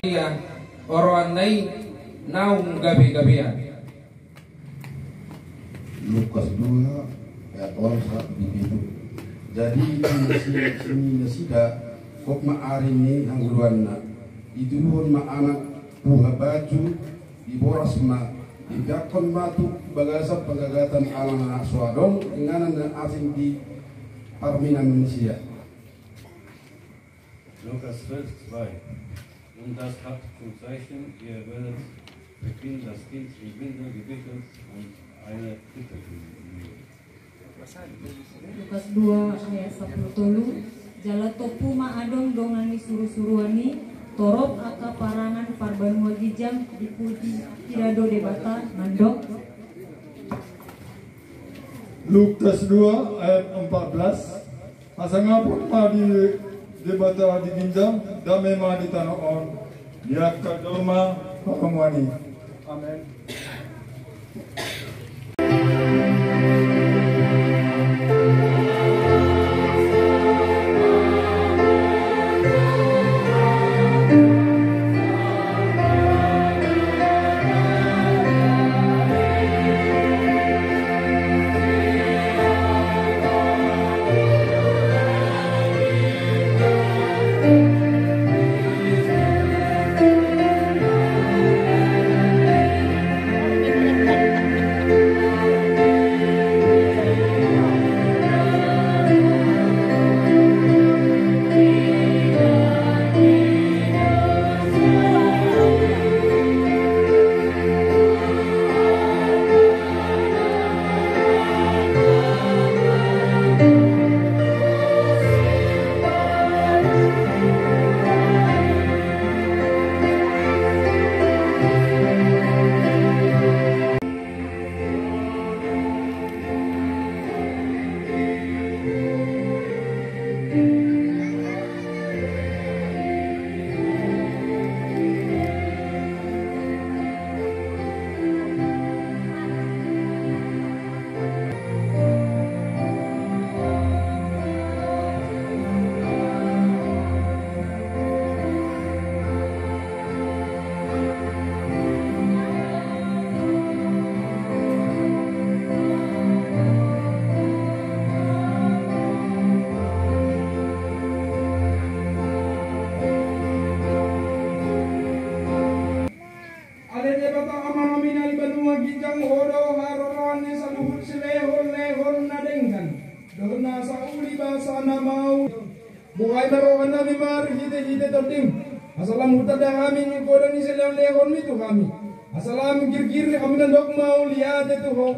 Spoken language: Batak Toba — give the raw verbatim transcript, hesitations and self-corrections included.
Ia, oroanna i naung gabe-gabean. Lukas dua ayat onom sahat di pitu. Jadi di si, si nasida, gok ma ari ni hangoluanna, dituduhon ma anak tu habaju, diboras ma, dipeakkon ma tu bagasan panggagatan ala na so adong inganan na asing di parminan ni nasida. Lukas zwölf zwei. Und das habt zum Zeichen, ihr werdet beginnen, das Kind in Windeln gewickelt und eine Krippe legen. Lukas dua ayat sampulu tolu. Jala tompu ma adong dongan ni suru-suruan i, torop angka parangan parbanua ginjang, dipuji, pidado Debata, mandok. Lukas dua ayat empat belas. Hasangapon ma di Debata di ginjang, dame ma di tano on, di angka jolma pamomuan i. Amen. Ale Debata Amanami na di banua ginjang, Ho do haroroan ni saluhut silehon-lehon na denggan dohot na sauli basa na maol. Buhai ma rohanami marhite-hite Tondim, asa lam hutanda hami godang ni silehon-lehonmi tu hami, asa lam girgir hami mandok mauliate tu Ho.